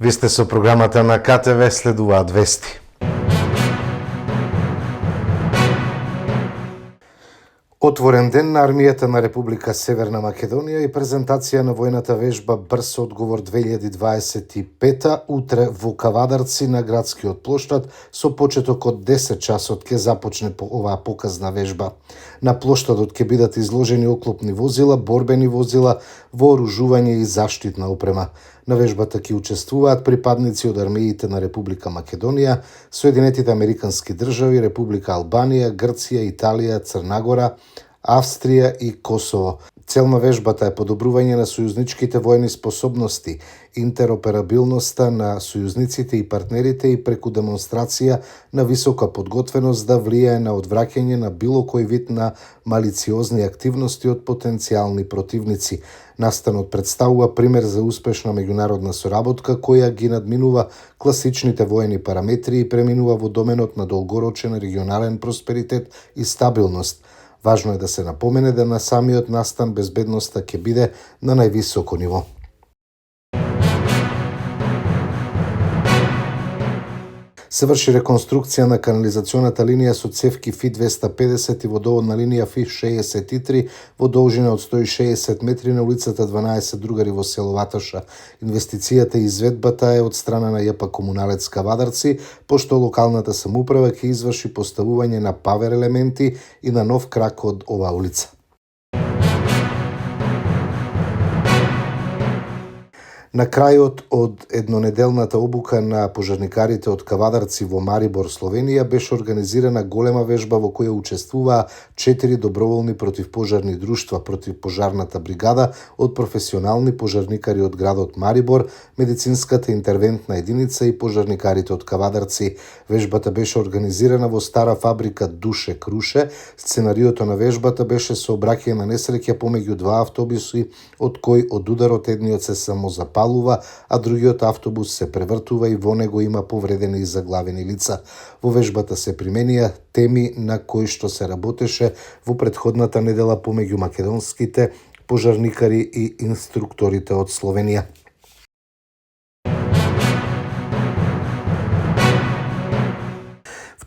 Ви сте со програмата на КТВ, следуваат вести. Отворен ден на армијата на Република Северна Македонија и презентација на војната вежба Брз одговор 2025 утре во Кавадарци на градскиот плоштад со почеток од 10 часот ќе започне оваа показна вежба. На плоштадот ќе бидат изложени оклопни возила, борбени возила, вооружување и заштитна опрема. На вежбата ќе учествуваат припадници од армиите на Република Македонија, Соединетите Американски држави, Република Албанија, Грција, Италија, Црна Гора, Австрија и Косово. Цел на вежбата е подобрување на сојузничките војни способности, интероперабилноста на сојузниците и партнерите и преку демонстрација на висока подготвеност да влијае на одвраќање на било кој вид на малициозни активности од потенцијални противници. Настанот представува пример за успешна меѓународна соработка која ги надминува класичните воени параметри и преминува во доменот на долгорочен регионален просперитет и стабилност. Важно е да се напомене да на самиот настан безбедноста ќе биде на највисоко ниво. Се врши реконструкција на канализационата линија со цевки ФИ-250 и водоводна линија ФИ-63 во должина од 160 метри на улицата 12 Другари во село Ваташа. Инвестицијата и изведбата е од страна на ЈП Комуналец Кавадарци, пошто локалната самоуправа ќе изврши поставување на павер елементи и на нов крак од оваа улица. На крајот од еднонеделната обука на пожарникарите од Кавадарци во Марибор, Словенија, беше организирана голема вежба во која учествуваа 4 доброволни противпожарни друштва, противпожарната бригада од професионални пожарникари од градот Марибор, медицинската интервентна единица и пожарникарите од Кавадарци. Вежбата беше организирана во стара фабрика Душе Круше. Сценариото на вежбата беше сообраќање на несреќа помеѓу два автобуси, од кој од ударот едниот се самозапалува, а другиот автобус се превртува и во него има повредени и заглавени лица. Во вежбата се применија теми на кои што се работеше во претходната недела помеѓу македонските пожарникари и инструкторите од Словенија.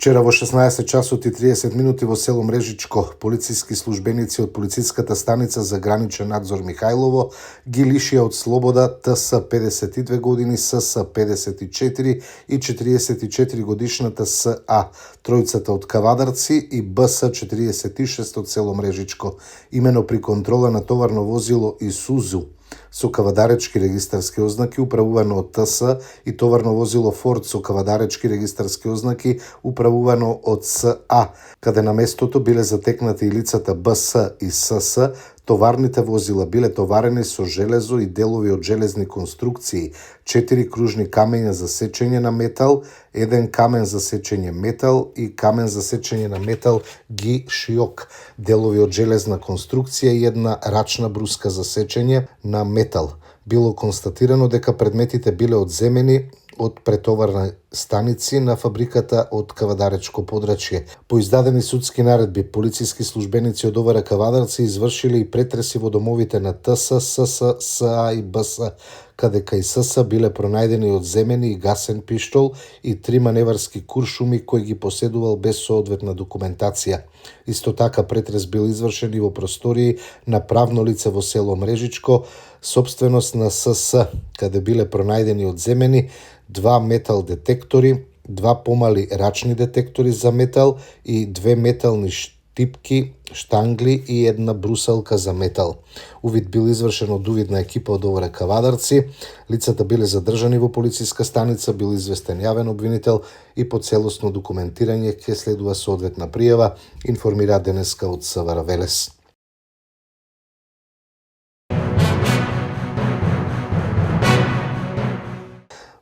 Вчера во 16 часот и 30 минути во село Мрежичко, полициски службеници од полициската станица за граничен надзор Михајлово ги лишија од слобода ТС 52 години, СС 54 и 44 годишната СА, тројцата од Кавадарци и БС 46 од село Мрежичко. Имено при контрола на товарно возило Исузу со кавадаречки регистарски ознаки управувано од ТС и товарно возило Форд со кавадаречки регистарски ознаки управувано од СА, каде на местото биле затекнати и лицата БС и СС. Товарните возила биле товарени со железо и делови од железни конструкции, 4 кружни камења за сечење на метал, 1 камен за сечење метал и камен за сечење на метал ги-шиок, делови од железна конструкција и 1 рачна бруска за сечење на метал. Било констатирано дека предметите биле одземени од претоварни станици на фабриката од Кавадаречко подрачје. По издадени судски наредби, полициски службеници од ОВР Кавадарци извршиле и претреси во домовите на ТС, СС, СА и БС, каде кај СС биле пронајдени одземени и гасен пиштол и 3 маневарски куршуми кои ги поседувал без соодветна документација. Исто така претрес бил извршен и во простории на правно лице во село Мрежичко, собственост на СС, каде биле пронајдени одземени 2 метал детектори, 2 помали рачни детектори за метал и 2 метални штипки, штангли и 1 брусалка за метал. Увид бил извршен од увидна екипа од ОВР Кавадарци. Лицата биле задржани во полициска станица, бил известен јавен обвинител и по целосно документирање ќе следува соодветна пријава, информира денеска од СВР Велес.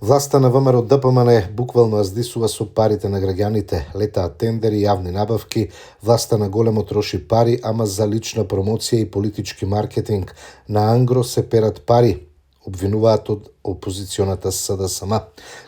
Власта на ВМРО ДПМН буквално аздисува со парите на граѓаните. Летаат тендери, јавни набавки, власта на големо троши пари, ама за лична промоција и политички маркетинг. На ангро се перат пари. обвинуваат од опозиционата СДСМ.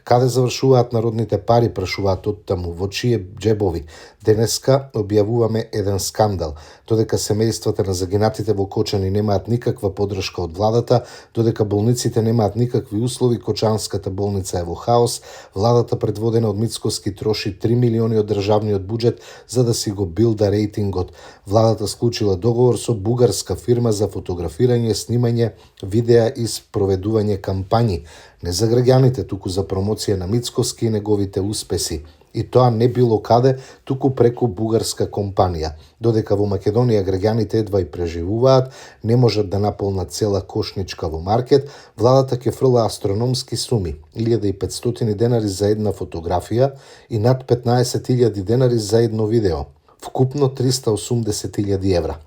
Каде завршуваат народните пари, прашуваат од таму, во чие џебови? Денеска објавуваме еден скандал. Додека семејствата на загинатите во Кочани немаат никаква подршка од владата, додека болниците немаат никакви услови, Кочанската болница е во хаос, владата предводена од Мицкоски троши 3 милиони од државниот буџет за да си го билда рейтингот. Владата склучила договор со бугарска фирма за фотографирање, снимање, видеа и спроведување кампањи, не за граѓаните, туку за промоција на Мицкоски и неговите успеси. И тоа не било каде, туку преку бугарска компанија. Додека во Македонија граѓаните едва и преживуваат, не можат да наполнат цела кошничка во маркет, владата ќе фрла астрономски суми, 1500 денари за една фотографија и над 15.000 денари за едно видео, вкупно 380.000 евра.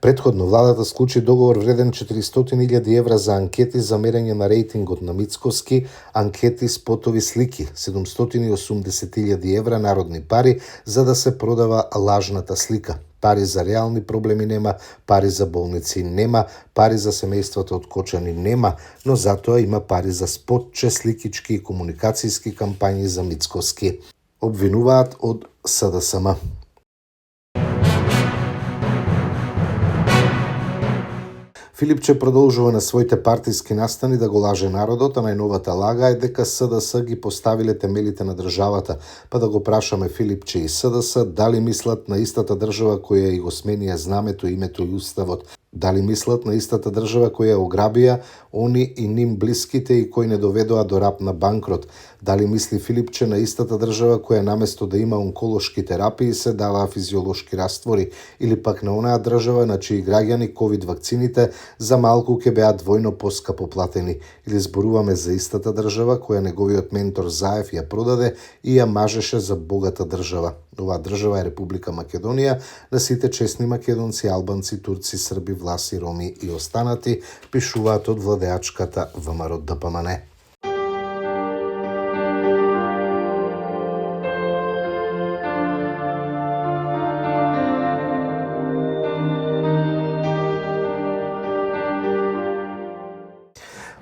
Предходно владата склучи договор вреден 400.000 евра за анкети за мерење на рейтингот на Мицкоски, анкети, спотови, слики, 780.000 евра народни пари за да се продава лажната слика. Пари за реални проблеми нема, пари за болници нема, пари за семејствата од Кочани нема, но затоа има пари за спотче, сликички и комуникацијски кампањи за Мицкоски. Обвинуваат од СДСМ. Филипче продолжува на своите партиски настани да го лаже народот, а најновата лага е дека СДС ги поставиле темелите на државата, па да го прашаме Филипче и СДС дали мислат на истата држава која и го сменија знамето, името и уставот. Дали мислат на истата држава која ограбија они и ним блиските и кои не доведоа до рап на банкрот? Дали мисли Филипче на истата држава која наместо да има онколошки терапии се даваа физиолошки раствори, или пак на онаа држава на чии граѓани ковид вакцините за малку ќе беа двојно поскапо платени? Или зборуваме за истата држава која неговиот ментор Заев ја продаде и ја мажеше за богата држава? Оваа држава е Република Македонија, на сите честни македонци, албанци, турци, срби, власи, роми и останати, пишуваат од владеачката ВМРО ДПМН.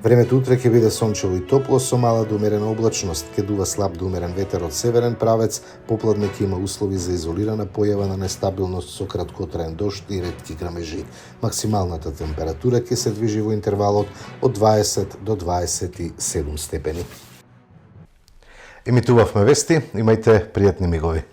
Времето утре ќе биде сончево и топло со мала до умерена облачност, ќе дува слаб до умерен ветер од северен правец, попладне ќе има услови за изолирана појава на нестабилност со краткотраен дожд и ретки грамежи. Максималната температура ќе се движи во интервалот од 20 до 27 степени. Емитувавме вести, имајте пријатни мигови.